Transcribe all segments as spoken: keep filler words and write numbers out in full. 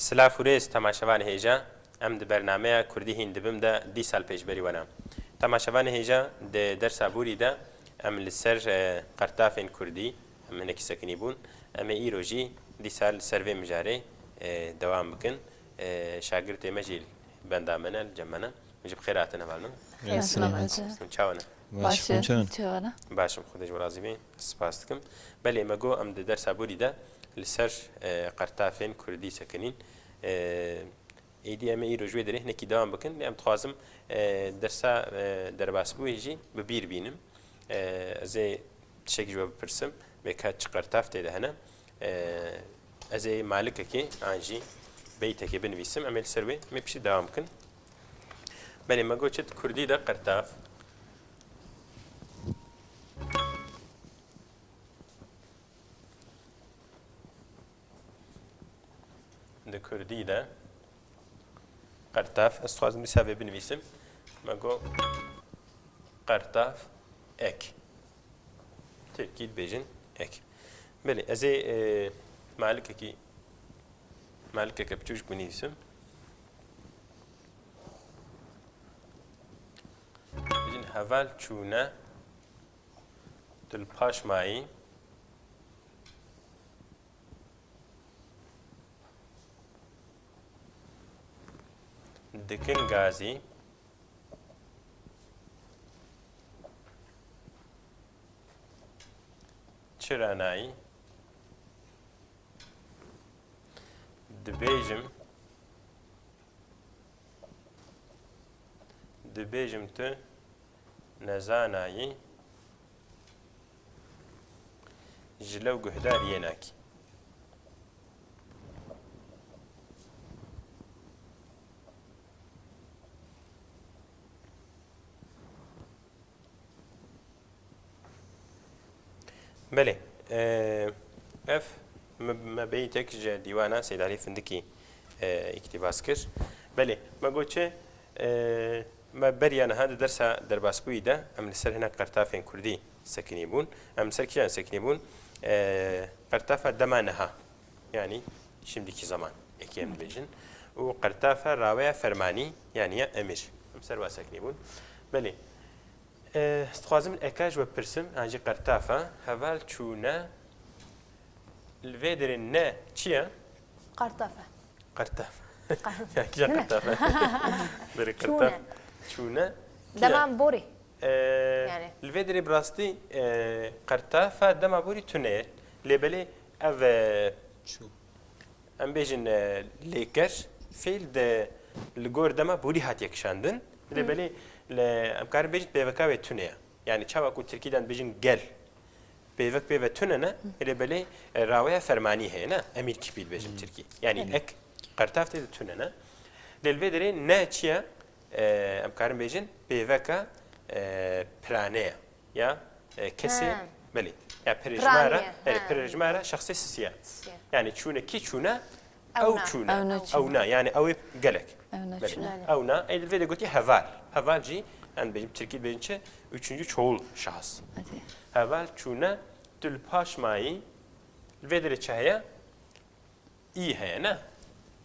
Silav û rêz temaşevanê hêja, em di bernameya Kurdî hîn dibim de dîsa li pêşberî we ne. Temaşevanê hêja, di dersa borî de em li ser, e, qertafên Kurdî em hinekî sekinî bûn. Em ê îro jî dîsa li ser vê mijarê, e, dewam bikin. E, şagirtê me jî li benda me ne, li cem me ne. Ji bi xêr hatin hevalno. Xêr hatin hevalno. Çawa ne? Baş, baş in, çawa ne? Baş im, Xwedê ji we razî be. Spas dikim. Belê, me got em di dersa borî de li ser, e, qertafên Kurdî sekinîn. E, êdî em ê îro ji wê derê hinekî dewam bikin. Lê em dixwazim, e, dersa, e, derbasbûyê jî bi bîr bînim. E, ez ê tiştekî ji we bipirsim. Bê ka çi qertaf tê de hene. E, ez ê malikekê an jî beytekê binivîsim. Em ê li ser wê, em ê piştî dewam bikin. Belê, me got çi di Kurdî de qertaf. Di Kurdî de qertaf, ez dixwazim dîsa vê binivîsim. Me got qertaf ek. Tirkî dibêjin ek. Belê, ez ê, e, malikekî, malikeke biçûk binivîsim. Bijin heval çûne, tu li paş mayî. Dikin gazî. Çira nayî? Dibêjim, dibêjim tu nezanayî, ji lew guhdar yê nakî. Belê. E, ev me, me beytek ji dîwana Seyd Alî Findikî, e, îktîbas kir. Belê, me got çi, e, me beriya niha di dersa derbasbûyî de em li ser hinek qertafên kurdî sekinî bûn. Em li ser kîjan sekinî bûn? E, qertafa dema niha, yanî şimdiki zaman, eke em dibêjin. Û qertafa raweya fermanî, yanî ya emir. Em ser wa sekinî bûn. Belê. E, ez dixwazim eka ji we bipirsim, an jî qertafa, heval çûne, li vê derê ne çi ye? Qertaf e. Qertaf. Qer- Ya, kîjan Ne? Qertaf e? Berê Çûne. Qertaf. Çûne. Kî ye? Dema borî. E, Yani. Li vê derê bi rastî, e, qertafa dema borî tune ye. Lê belê ev, e, Çû. Em bêjin, e, lêker, fiil de li gor dema borî hatiye kişandin. Lê Hmm. belê li, em karin bêjin pêveka wê tune ye. Yani çawa ku tirkî de em bêjin gel, pêvek pê ve tune ne, lê belê, e, raweya fermanî heye ne, emîr kipî dibêjin Hmm. tirkî. Yani Belê. ek, qertaf tê de tune ne. Lê li vê derê ne çi ye? E, em karin bêjin pêveka, e, pirane ye. Ya, e, kesê, Ha. belê. Ya, pirêjmara, Piraniye, belê, ha. pirêjmara şexsê sisiya. Sisiya. Yani çûne kî çûne? Ew Ew na. çûne. Ew na Ew çûne. na. Yani ew ê gelek. Ew na Belê. çûne. Belê. Ew na. Ê, li vê de gotî heval. Heval jî, yani bêjim, tirkî bêjin çi? Üçüncü çoğul şahıs. Hadi. Heval çûne, tu li paş mayî, li vê derê çi heye? Î heye, ne?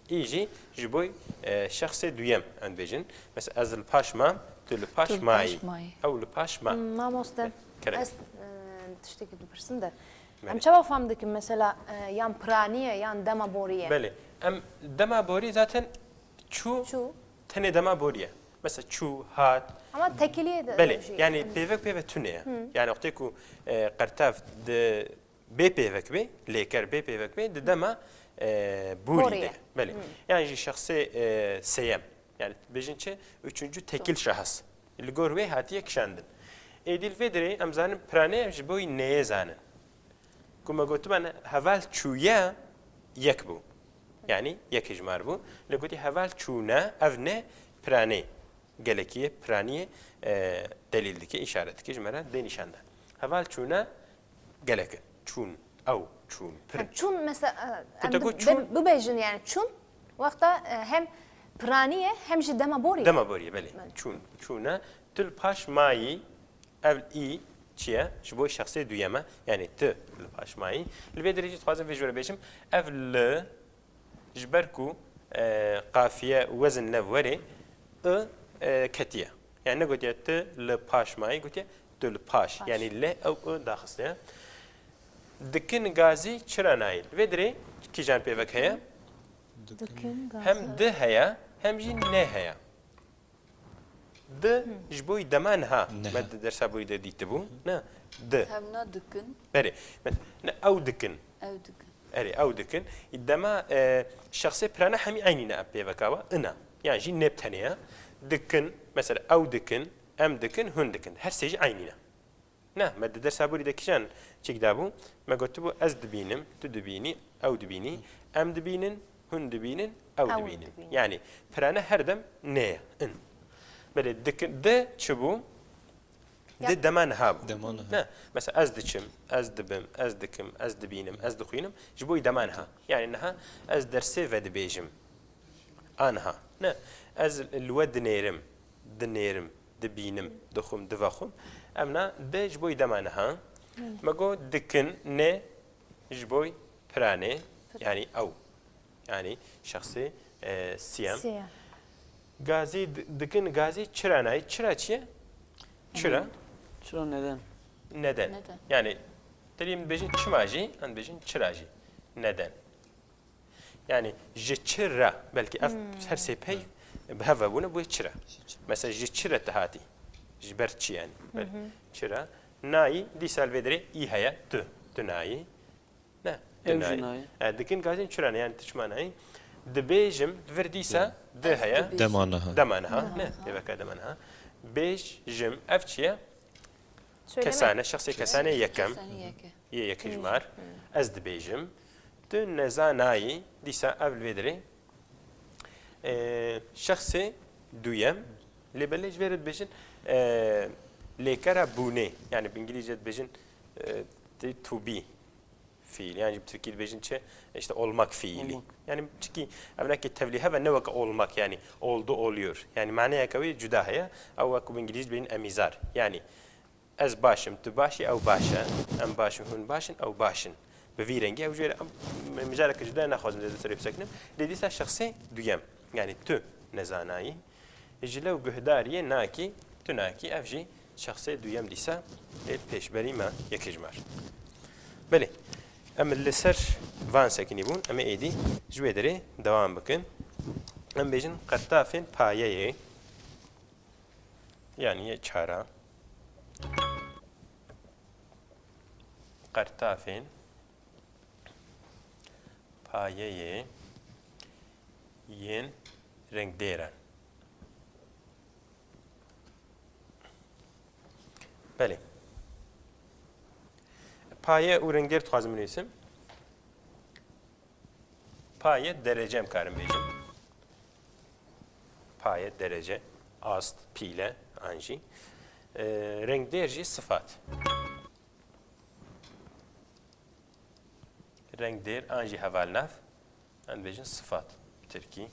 Î jî ji bo, e, şexsê duyem, em dibêjin. Mesela, ez li paş mam, tu li paş Tu li paş mayî. mayî. Ew li paş ma. Hmm, mamoste, Kerem. ez, e, tiştekî dipirsim de. Belê. Em çawa fam dikin, mesela, e, yan piraniye, yan dema boriye? Belê. Em dema borî zaten çû, Çû. tenê dema boriye. Mesela, çû, hat. Ama tekiliye de Belê. jî. Yani Em pêvek pê ve tune ye. Hı. Yani wextê ku, e, qertaf di bê pêvek bê, lêker bê pêvek bê, di dema, e, borî Borî de. ye. Belê. Hmm. Yani jî şexsê, e, seyem. Yani bêjin çi? Üçüncü tekil şahıs. Li gor wê hatiye kişandin. Êdî li vê derê em zanin pirane em ji bo neyê zanin. Ku me gotiban heval çûye yek bû. Yani yek hijmar bû. Lê gotî heval çûne, ev ne pirane. Gelekî ye, piraniyê, e, delîl dike, îşaret dike, ji me re dê nîşan de. Heval çûne gelek in. Çûn, ew çûn, pir in. Ha, çûn mesela, e, Ku em te bi-, got bi-, çûn bibêjin yani çûn, wexta, e, hem piraniye hem jî dema borî. Dema borî ye, belê. Belê. Çûn, çûne. Tu li paş mayî, ev î çi ye? Ji bo şexsê duyem e. Yani tu li paş mayî. Li vê derê jî dixwazim vê ji we re bêjim. Ev li Ji ber ku, e, qafiye û wezin lev werê, i, e, ketiye. Yani negotiye tu li paş mayî, gotiye tu li paş. Paş. Yani le ew i daxistiye. Dikin gazî çira nayî? Vê dirê kîjan pêvek heye? Dikin gazî. Hem di heye, hem jî ne heye. Di ji bo dema niha. Niha. Me di dersa borî de dîtibû. Ne, di. Hevna dikin. Berê. Me, ne, ew dikin. Ew dikin. Erê, ew dikin. Dema, e, şexsê pirane hemî eynî ne ev pêveka wa. Ina. Yan jî ne bi tenê ye. Dikin, mesela ew dikin, em dikin, hûn dikin. Her sê jî eynî ne. Ne, me di dersa borî de kîjan çêk dabû? Me gotibû, ez dibînim, tu dibînî, ew dibînî, em dibînin, hûn dibînin, ew Ew dibînin. dibînin. Yani pirane her dem ne ye, in. Belê dikin, di çi bû? Di Ya- dema niha bû. Dema niha. Ne, mesela ez diçim, ez dibim, ez dikim, ez dibînim, ez dixwînim, ji bo dema niha. Yani niha ez dersê vedibêjim. A niha. Ne, ez li we dinêrim, dinêrim, dibînim, dixwim, divexwim. Em na di ji bo dema niha. Belê. Me got dikin ne ji bo piranê, Pir- yani ew. Yani şexsê, e, siyem. Siyem. Gazî di-, dikin gazî çira nayî? Çira çi ye? Çira? Çira neden? Neden. Neden. Yani derî em dibêjin çima jî, em dibêjin çira jî. Neden. Yani ji çi re, belkî ev Hmm. her sê pey bi hev ve bûne, bûye çi re. Ji çi re. Mesela ji çi re tu hatî? Ji ber çi yani? Ber-, Hı hı. Çi re? Nayî, dîsa li vê derê î heye, tu, tu nayî. Ne, tu Ew jî nayî. nayî. E, dikin gazîn çi re ne, yani tu çima nayî? Dibêjim, vir dîsa Dê. di heye. Dibêjim. Dema niha. Dema niha, Dema ne? niha. Pêveka dema niha. Bêjim, ev çi ye? Söyleme. Kesane, şexsê kesane yekem. Kesane yeke. Yê yekijmar. Hı. Ez dibêjim. Tu nezanayî, dîsa ev li vê dirê. E, şexsê duyem. Lê belê ji vê re dibêjin, e, lêkera bûnê. Yani bi îngilîzce dibêjin, e, to be fiil. Yani bi tirkî dibêjin çi? İşte olmak fiili. Olmak. Yani çikî ev neke tevlî heve ne weke olmak yani oldu oluyor. Yani maneyeke wê cuda heye. Ew wek bi îngilîzce dibêjin emizar. Yani Ez baş im, tu baş î, ew baş e. Em baş in, hûn baş in, ew baş in. Bi vî rengî ew jê re, em, mijareke cuda ye, naxwazim zêde serê bisekinim. Lê dîsa şexsê duyem, yanî tu nezanayî. Ji lew guhdariyê nakî, tu nakî, ev jî şexsê duyem dîsa ê pêşberî me yekijmar. Belê, em li ser van sekinî bûn, em ê êdî ji wê derê dewam bikin. Em bêjin qertafên payeyê. Yanî yê çara. Qertafên payeyê yên rengdêran. Belê. Paye û rengdêr dixwazim binivîsim. Paye derece em karin bêjin. Paye, derece, ast, pîle, an jî. E, rengdêr jî sifat. Rengdêr an jî hevalnav, em bêjin sifat bi tirkî.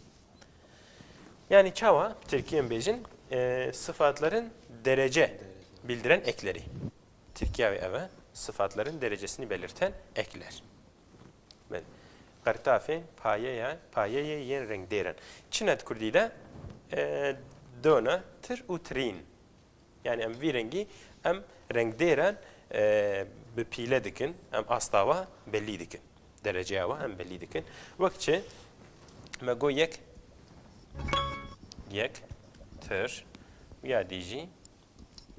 Yani çawa bi tirkî em bêjin? E, sıfatların derece bildiren ekleri. Tirkiya wê ev e. Sıfatların derecesini belirten ekler. Belê. Qertafên payeya, payeyê yên rengdêr in. Çi ne di kurdî de? E, dona, tir û tirîn. Yani em vî rengî, em rengdêran, e, bi pîle dikin, em asta wa belî dikin. Dereceya wa em belî dikin. Wek çi? Me got yek, yek, tir, ya dî jî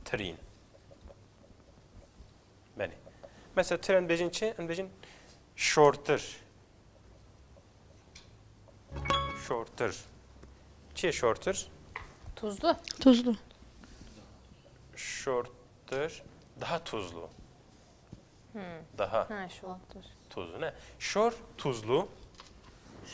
tirîn. Belê. Mesela tir em dibêjin çi? Em dibêjin şortir. Şortir. Çi ye şortir? Tuzlu. Tuzlu. Şortir daha tuzlu. Hmm. Daha Ha, şortir. Tuzlu ne? Şor tuzlu.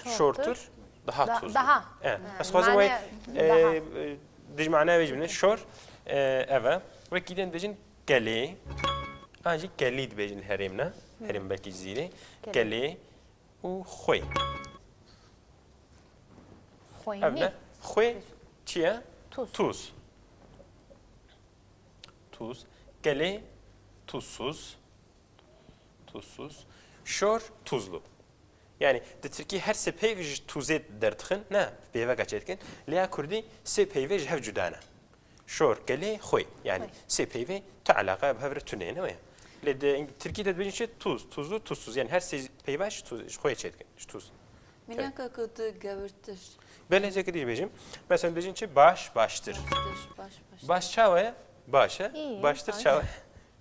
Şortir. Şortir daha Da-, tuzlu. daha. Evet. Ha, Ez xwazim mane wê, e, daha. e, dij mane wê jî bine. Şor, e, ev e. Wekî din dibêjin kelê. An jî kelî dibêjin herêm ne? Hmm. Herêm belkî Cizîrê. Kelê. Kelê û xwê. Xweynî. Ev ne? Xwê çi ye? Tuz. Tuz. Tuz. Kelê tuzsuz. Tuzsuz. Şor tuzlu. Yani di tirkî her sê peyv ji tûzê derdixin, ne, peyveka çêdikin. Lê ya kurdî sê peyvê ji hev cuda ne. Şor, gelê, xwê. Yani Xwê. Sê peyvê tu eleqe bi hev re tune ne weye. Lê di tirkî de dibêjin çi? Tuz, tuzlu, tuzsuz. Yani her sê peyva ji tuz, ji xwê çêdikin, ji tuz. Mînaka ku tu gewirtir. Belê, ez ê kidî bêjim. Mesela dibêjin çi? Baş, baştir. Baştir, baş, baş. Baş çawa ye? Baş e? İyi, Baştir baş. Çawa ye?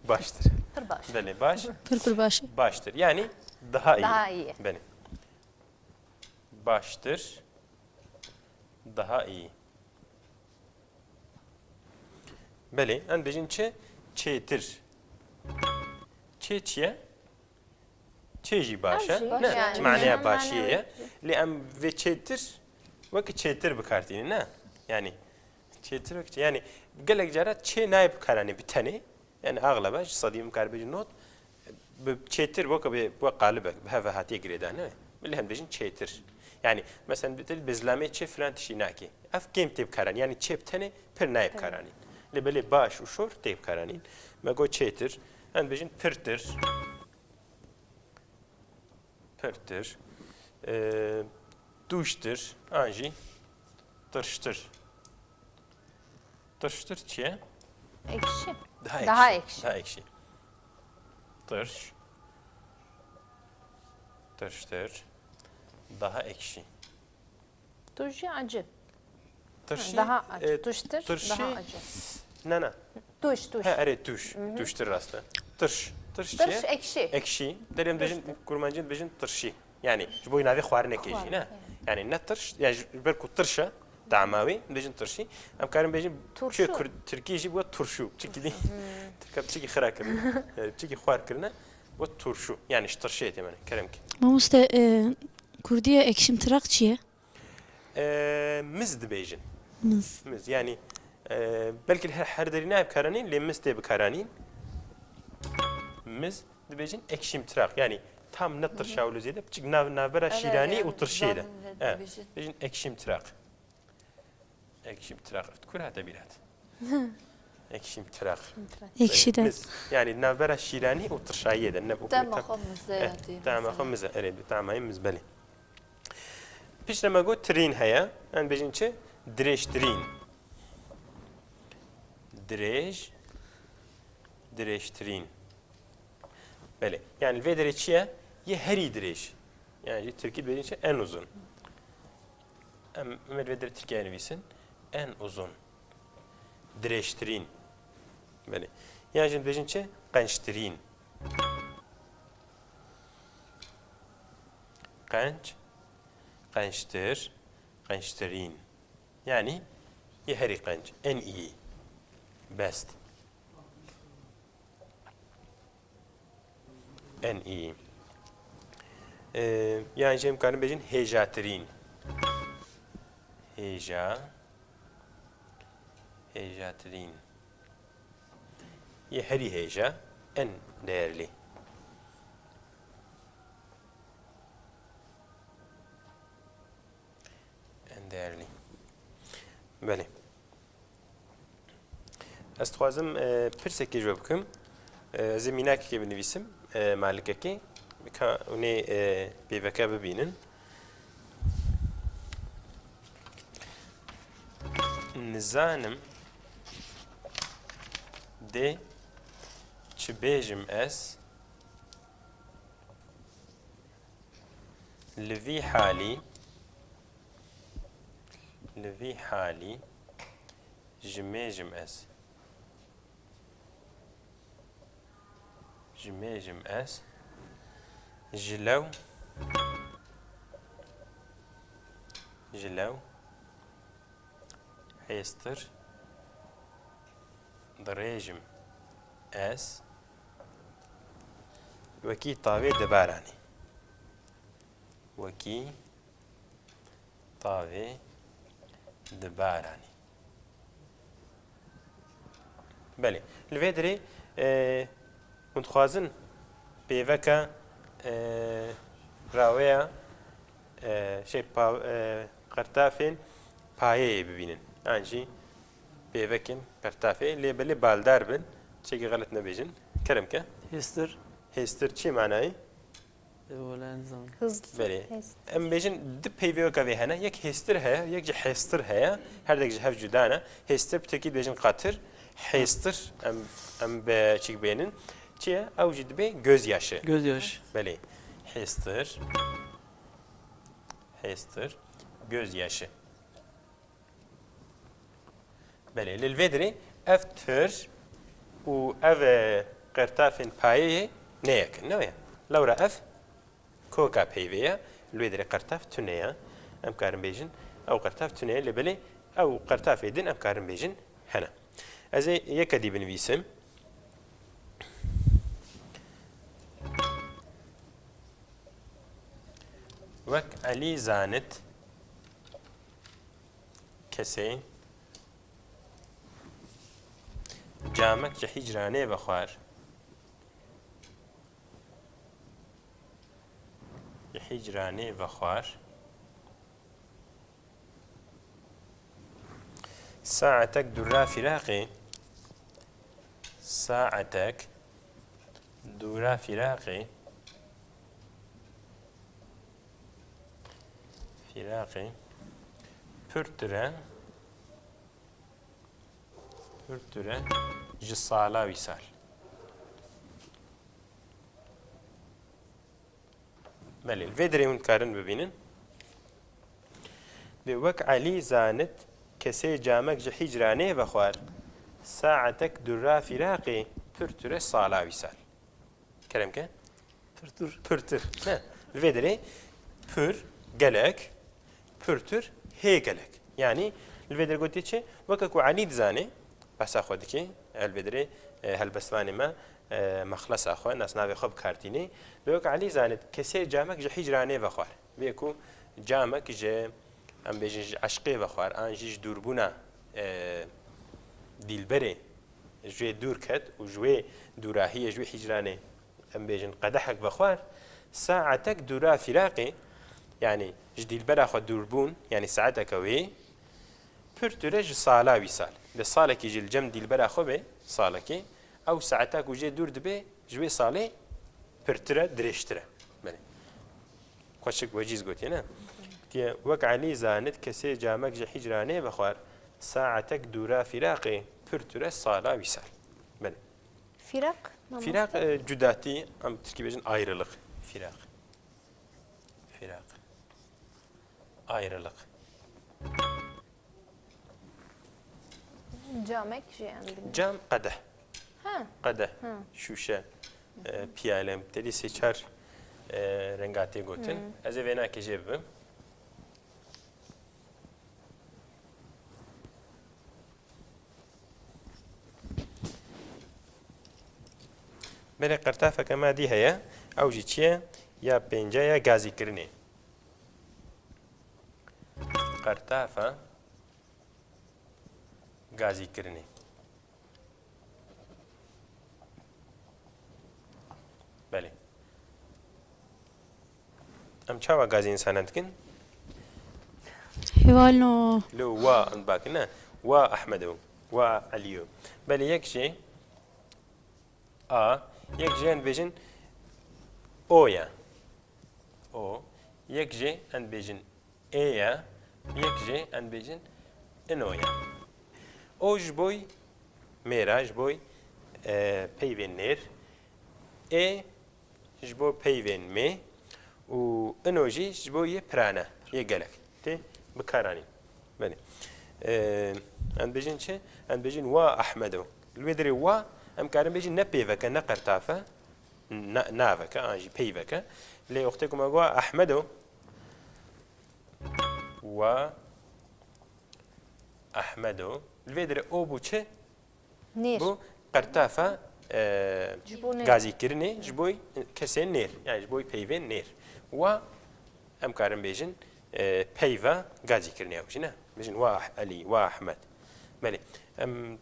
Baştir. Pir baş. Belê, baş. Pir pir baş. Baştir. Yani daha iyi. Daha iyi. Belê. Baştir. Daha iyi. Belê, em dibêjin çi? Çêtir. Çê çi ye? Çê jî baş e. Baş e. Ne? Yani. Maneya başiyê ye. Lê em vê çêtir wekî çêtir bi kar tînin, ne? Yani çêtir wekî çê-, yani gelek cara çê nayê bikaranîn bi tenê. Yani axleba ji sedî em kar bêjin not, bi çêtir weke bi, bi qalibek, bi hev ve hatiye girêdane. Belê em dibêjin çêtir. Yani mesela bi te-, bi zilamê çê filan tiştî nake. Ev kêm tê bikaranîn. Yani çê bi tenê pir nayê bikaranîn. Lê belê baş û şor tê bikaranîn. Me got çêtir. Em dibêjin pirtir. Pirtir. Ee, tûştir. An jî tirştir. Tirştir çi ye? Ekşi. Daha ekşi. Daha ekşi. Daha ekşi. Tirş. Tirştir. Daha ekşi. Tûş jî acı. Tirşî, Daha acı. E, tûştir, tirşî, daha acı. Ne, ne. Tûş, tûş. He, erê, tûş. Tûştir rast e. Tirş. Tirş çi ye? Tirş ekşi. Ekşi. Derê em dibêjin, kurmancî dibêjin tirşî. Yani ji bo navê xwarinekê jî, ne? Xwarin, evet. Yani ne tirş, yani ji ber ku tirş e, tama wî, dibêjin tirşî. Em karin bêjin, Turşu. Çi kurd, tirkî jî bû turşu. Çikî dî, tirka çikî xira kirine. Yani çikî xwar kirine, bû turşu. Yani ji tirşê tê, me ne, kerem ki. Mamoste, e, kurdiye ekşimtirak çi ye? E, miz dibêjin. Miz. Miz, yani, e, belkî her, her derî nayê bikaranîn, lê miz tê bikaranîn. Miz dibêjin ekşimtirak. Yani tam ne tirşa wilo zêde, piçik nav-, navbera şîranî û tirşê de. Dibêjin ekşimtirak. Ekşimtirak. Kur hate bîrat. Ekşimtirak. Ekşi de. Miz. Yani navbera şîranî û tirşayiyê de. Ne bu. Tama xwe mize ya tê. Tama xwe mize. Erê, bi tamayê miz, belê. Piştre me got tirîn heye. Em bêjin çi? Dirêjtirîn. Dirêj. Dirêjtirîn. Belê. Yani li vê derê çi ye? Yê herî dirêj. Yani jî tirkî dibêjin çi? En uzun. Em, em ê li vê derê tirkiyeyê nivîsin. En uzun. Dirêjtirîn. Belê. Yan jî dibêjin çi? Qençtirîn. Qenç, qençtir, qençtirîn. Yani yê herî qenc, en iyi, best. En iyi. Ee, yan jî em karin bêjin hêjatirîn. Hêja, hêjatirîn. Yê herî hêja, en değerli. En değerli. Belê. Ez dixwazim, e, pirsekê ji we bikim. E, ez ê mînakekê binivîsim, e, malikekê. Ka hûn ê, e, peyveke bibînin. Nizanim dê çi bêjim ez. Li vî halî, li vî halî jimêjim ez. Jimêjim ez. Ji lew, ji lew hêstir dirêjim ez. Wekî tavê dibaranî. Wekî tavê dibaranî. Belê. Li vê derê, e, hûn dixwazin peyveke, e, raweya, e, şey, pa-, e, qertafên payeyê bibînin. An jî peyvekên qertafê, lê belê baldar bin, tiştekî xelet nebêjin. Kerem ke. Hêstir. Hêstir çi manayê? Wala nizanim. Hızlı. Belê. Hız. Em bêjin di peyvê weka vê hene. Yek hêstir heye, yek jî hêstir heye. Her dek ji hev cuda ne. Hêstir bi tirkî dibêjin qatir. Hêstir em, em bi çik bênin. Çi ye? Ew jî dibê gözyaşı. Gözyaşı. Belê. Hêstir. Hêstir. Gözyaşı. Belê, li vê derê ev tir û ev, e, qertafên payeyê ne yek in, ne wê? Lewra ev koka peyvê ye, li wê derê qertaf tune ye. Em karin bêjin, ew qertaf tune ye, lê belê ew qertafê din em karin bêjin hene. Ez ê yeke dî binivîsim. Wek Elî zanit, kesê camek ji hîcranê vexwar. Ji hîcranê vexwar. Saetek dûra firaqê. Saetek dûra firaqê. Firaqê. Pirtir e. Pirtir e. Ji sala wîsal. Belê, li vê derê hûn dikarin bibînin. Dê wek Elî zanit, kesê camek ji hîcranê vexwar, saetek dûra firaqê, pirtir e sala wîsal. Kerem ke? Pirtir. Pirtir. Ne? Li vê derê pir, gelek, pirtir, hê gelek. Yanî li vê derê gotiye çi? Weke ku Elî dizanê, behsa xwe dike, li vê derê, e, helbestvanê me, e, mexlesa xwe, nasnavê xwe bi kar tînê. Dê wek Elî zanit, kesê camek ji hîcranê vexwar. Vê ku camek ji, em bêjin, ji eşqê vexwar, an jî ji dûrbûna, e, dîlberê ji wê dûr ket û ji wê dûrahiyê, ji wê hîcranê, em bêjin, qedehek vexwar, saetek dûra firaqê, yanî ji dîlbera xwe dûrbûn, yanî saeteke wê, pirtir e ji sala wîsal. Lê salekî jî li cem dîlbera xwe be, salekê, ew saeta ku jê dûr dibe, ji wê salê pirtir e, dirêjtir e. Belê. Xweşik wecîz gotiye, ne? Gotiye, wek Elî zanit, kesê camek ji hîcranê vexwar, saetek dûra firaqê, pirtir e sala wîsal. Belê. Firak. Mamoste. Firaq, e, cudatî, em tirkî bêjin ayrılık. Firaq. Firaq. Ayrılık. Camek jî em dibînin. Cam, qedeh. Ha. Qedeh. Ha. Şûşe. E, piyale. Em têdî sê çar, e, renga tê gotin. Ez ê vênakê jê bibim. Belê qertafeke me dî heye. Ew jî çi ye? Ya pênca ya gazîkirinê. Qertafa gazîkirinê. Belê. Em çawa gazî însanan dikin? Hevalno. Lo wa em bakin ne. Wa Ahmedo. Wa Aliyo. Belê yek jê A. Yek jê em dibêjin O ya. O. Yek jê em dibêjin Ê ya. Yek jê em dibêjin Ino ya. O ji boy mêra, ji boy, e, peyvên nêr. Ê ji bo peyvên mê û ino jî ji bo yê pirane, yê gelek. Tê bikaranîn. Belê. Em dibêjin çi? Em dibêjin wa Ahmedo. Li wê derê wa, em karin bêjin ne peyveke, ne qertafe, na-, naveke, an jî peyveke. Lê wextê ku me got Ahmedo, wa Ahmedo. Li vê derê o bû çi? Nêr. Bû qertafa, e, Ji bo nêr. Gazîkirinê ji bo kesên nêr, yani ji bo peyvên nêr. Wa em karin bêjin, e, peyva gazîkirinê ew jî ne. Bêjin wa Elî, wa Ahmed. Belê. Em,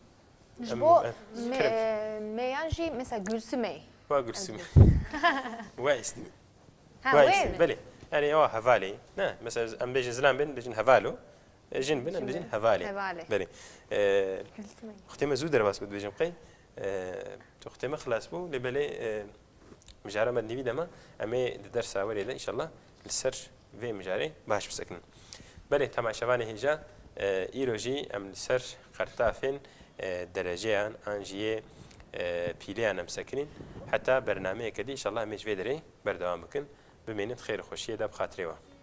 Ji em, bo em, me, kirem. E, meyan jî mesela Gülsümê. Wa Gülsümê. Wa Îstimê. Ha, Wa wê Îstimê. mi? Belê. Yani ewa hevalê. Ne? Mesela em bêjin zilam bên, bêjin hevalo. E, jin bin, em dibêjin hevalê. Hevalê. Belê. E, Gülsümê. Wextê me zû derbas bû dibêjim qey. E, tu wextê me xilas bû, lê belê, e, Mijara me di nîvî de ma, em ê di dersa werê de înşallah li ser vê mijarê baş bisekinin. Belê temaşevanê hêja, e, îro jî em li ser qertafên, e, dereceyan an jî yê, e, pîleyan em sekinîn. Heta bernameyeke dî înşallah em ê ji vê derê berdewam bikin. Bimînin di xêr û xweşiyê de bi xatirê we.